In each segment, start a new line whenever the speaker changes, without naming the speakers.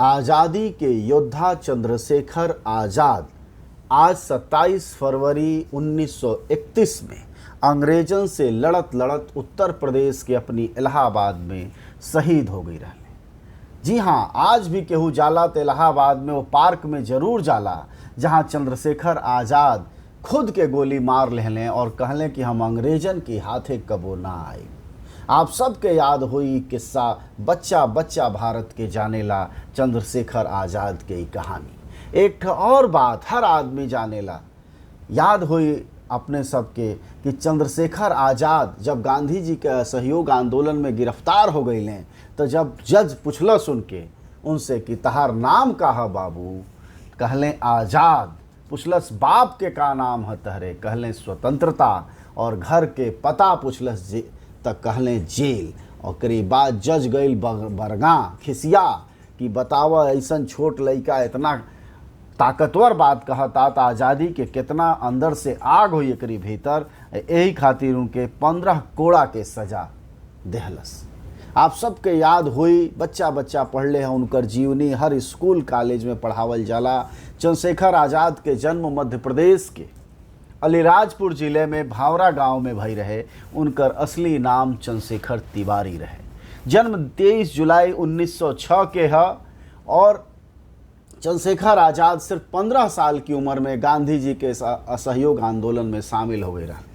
आज़ादी के योद्धा चंद्रशेखर आज़ाद आज 27 फरवरी 1931 में अंग्रेजन से लड़त लड़त उत्तर प्रदेश के अपनी इलाहाबाद में शहीद हो गई रहले। जी हाँ, आज भी केहू जाला तो इलाहाबाद में वो पार्क में ज़रूर जाला जहाँ चंद्रशेखर आज़ाद खुद के गोली मार लेहलें और कहलें कि हम अंग्रेजन के हाथे कबो ना आए। आप सबके याद हुई किस्सा, बच्चा बच्चा भारत के जानेला चंद्रशेखर आज़ाद के कहानी। एक और बात हर आदमी जानेला, याद हुई अपने सबके कि चंद्रशेखर आज़ाद जब गांधी जी के असहयोग आंदोलन में गिरफ्तार हो गई लें तो जब जज पुछलस उनके उनसे कि तहार नाम का है बाबू, कहलें आज़ाद। पुछलस बाप के का नाम है तहरे, कहलें स्वतंत्रता। और घर के पता पुछलस जे तक कहलें जेल। और करीब बाद जज गई बरगा खिसिया कि बतावा ऐसा छोट लड़का इतना ताकतवर बात कहता तो आज़ादी के कितना अंदर से आग हुई एकरी भीतर। यही खातिर उनके 15 कोड़ा के सजा देहलस। आप सबके याद हुई, बच्चा बच्चा पढ़ ले हैं उनकर जीवनी हर स्कूल कॉलेज में पढ़ावल जाला। चंद्रशेखर आज़ाद के जन्म मध्य प्रदेश के अलीराजपुर ज़िले में भावरा गांव में भई रहे। उनकर असली नाम चंद्रशेखर तिवारी रहे। जन्म 23 जुलाई 1906 के है और चंद्रशेखर आज़ाद सिर्फ 15 साल की उम्र में गांधी जी के असहयोग आंदोलन में शामिल हो गए रहे।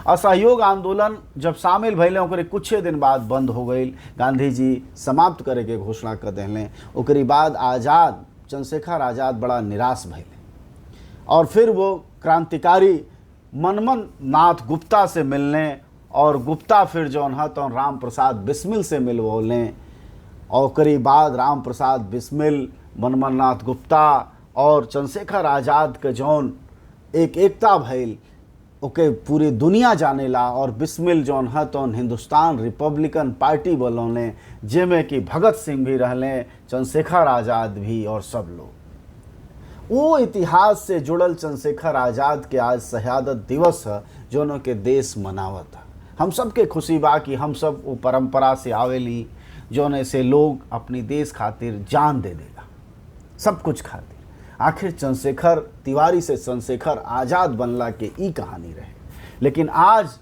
असहयोग आंदोलन जब शामिल भैले ओकरे कुछ दिन बाद बंद हो गई, गांधी जी समाप्त करे के घोषणा कर दिलें। ओकरी बाद आज़ाद चंद्रशेखर आज़ाद बड़ा निराश भैले और फिर वो क्रांतिकारी मनमन नाथ गुप्ता से मिलने और गुप्ता फिर जौन है तो राम प्रसाद बिस्मिल से मिलवलें। और ओकरी बाद राम प्रसाद बिस्मिल, मनमन नाथ गुप्ता और चंद्रशेखर आज़ाद के जौन एक एकता भइल ओके पूरी दुनिया जानेला। और बिस्मिल जौन है तो हिंदुस्तान रिपब्लिकन पार्टी बनौले जेमें कि भगत सिंह भी रहलें, चंद्रशेखर आज़ाद भी और सब लोग। वो इतिहास से जुड़ल चंद्रशेखर आज़ाद के आज शहादत दिवस है जोनों के देश मनावत है। हम सब के खुशी बा कि हम सब वो परंपरा से आवेली जौन ऐसे लोग अपनी देश खातिर जान दे देला सब कुछ खातिर। आखिर चंद्रशेखर तिवारी से चंद्रशेखर आज़ाद बनला के ई कहानी रहे। लेकिन आज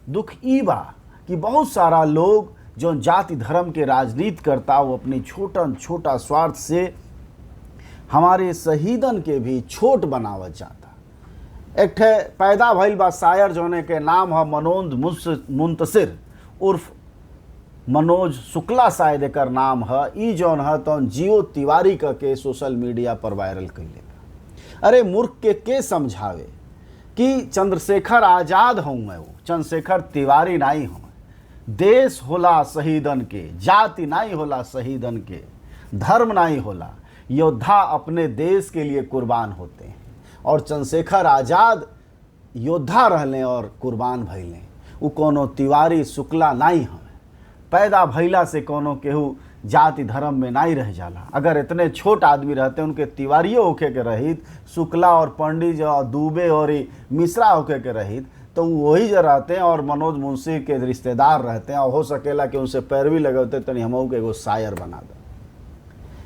दुख ई बा कि बहुत सारा लोग जो जाति धर्म के राजनीति करता वो अपनी छोटन छोटा स्वार्थ से हमारे शहीदन के भी छोट बनावत जाता। एक ठे पैदा भइल बा शायर जोने के नाम है मनोज मुंतशिर उर्फ मनोज शुक्ला शायद एकर नाम है। ई जौन है तो जियो तिवारी के सोशल मीडिया पर वायरल कैले। अरे मूर्ख के समझावे कि चंद्रशेखर आज़ाद हूँ मैं, वो चंद्रशेखर तिवारी नहीं हूँ। देश होला शहीदन के, जाति नहीं होला शहीदन के, धर्म नहीं होला। योद्धा अपने देश के लिए कुर्बान होते हैं और चंद्रशेखर आज़ाद योद्धा रहलें और कुर्बान भइलें। वो कोनो तिवारी शुक्ला नहीं हमें। पैदा भइला से कोनो केहू जाति धर्म में नहीं रह जाला। अगर इतने छोट आदमी रहते उनके तिवारियों होके के रहित, शुक्ला और पंडित और दुबे और मिश्रा होके के रहित तो वही जो रहते हैं और मनोज मुंशी के रिश्तेदार रहते हैं और हो सकेला कि उनसे पैरवी लगौते तनी हमहू के एगो शायर बना दे।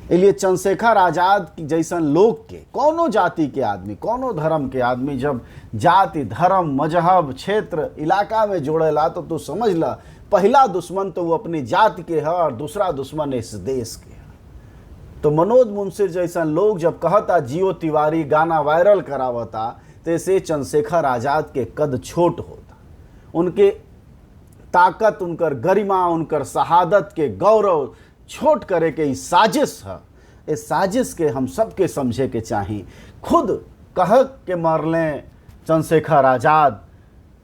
इसलिए चंद्रशेखर आज़ाद जैसन लोग के कोनो जाति के आदमी, कोनो धर्म के आदमी जब जाति धर्म मजहब क्षेत्र इलाका में जोड़ेला तो तू समझ ला पहला दुश्मन तो वो अपनी जाति के है और दूसरा दुश्मन इस देश के है। तो मनोज मुंशी जैसन लोग जब कहता जियो तिवारी गाना वायरल करावता तो ऐसे चंद्रशेखर आज़ाद के कद छोट होता, उनके ताकत, उनकर गरिमा, उनकर शहादत के गौरव छोट करे के ई साजिश है। इस साजिश के हम सबके समझे के चाही। खुद कह के मरलें चंद्रशेखर आज़ाद,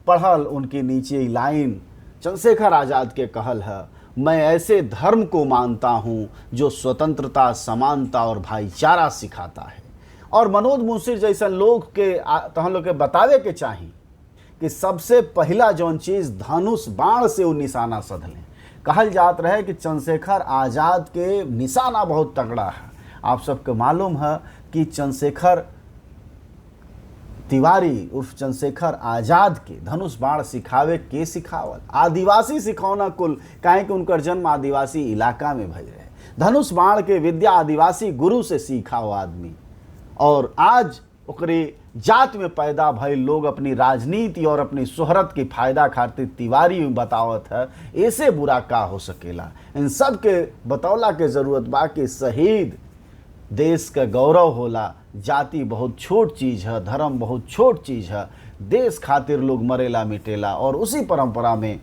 पढ़ल उनकी नीचे लाइन चंद्रशेखर आज़ाद के कहल है, मैं ऐसे धर्म को मानता हूँ जो स्वतंत्रता, समानता और भाईचारा सिखाता है। और मनोज मुंशी जैसा लोग के तो हम लोग के बतावे के चाही कि सबसे पहला जौन चीज़ धनुष बाण से वो निशाना सधलें। कहल जात रहे कि चंद्रशेखर आज़ाद के निशाना बहुत तगड़ा है। आप सबके मालूम है कि चंद्रशेखर तिवारी उर्फ चंद्रशेखर आज़ाद के धनुष बाण सिखावे के सिखावल आदिवासी सिखौना कुल, काहे कि उनकर जन्म आदिवासी इलाका में भई रहे। धनुष बाण के विद्या आदिवासी गुरु से सीखा वो आदमी, और आज ओकरे जात में पैदा भइल लोग अपनी राजनीति और अपनी शोहरत के फायदा खातिर तिवारी बतावत है। ऐसे बुरा का हो सकेला? इन सब के बतौला के ज़रूरत बा कि शहीद देश का गौरव होला। जाति बहुत छोट चीज़ है, धर्म बहुत छोट चीज़ है, देश खातिर लोग मरेला मिटेला। और उसी परंपरा में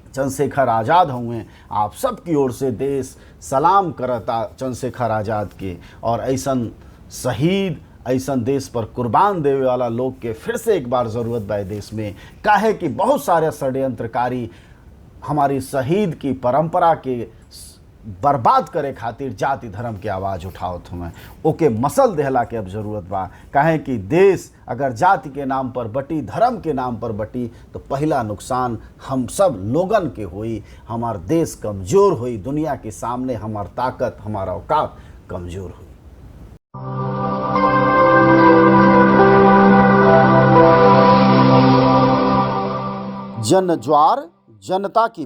चंद्रशेखर आज़ाद हुए। आप सब की ओर से देश सलाम करता चंद्रशेखर आज़ाद के। और ऐसन शहीद, ऐसन देश पर कुर्बान देवे वाला लोग के फिर से एक बार ज़रूरत बा देश में। काहे कि बहुत सारे षड्यंत्रकारी हमारी शहीद की परंपरा के बर्बाद करे खातिर जाति धर्म के आवाज़ उठावत हुए। ओके मसल देहला के अब ज़रूरत बा। काहे कि देश अगर जाति के नाम पर बटी, धर्म के नाम पर बटी, तो पहला नुकसान हम सब लोगन के होई। हमार देश कमज़ोर होई, दुनिया के सामने हमार ताकत, हमारा औकात कमज़ोर होई। जन ज्वार जनता की।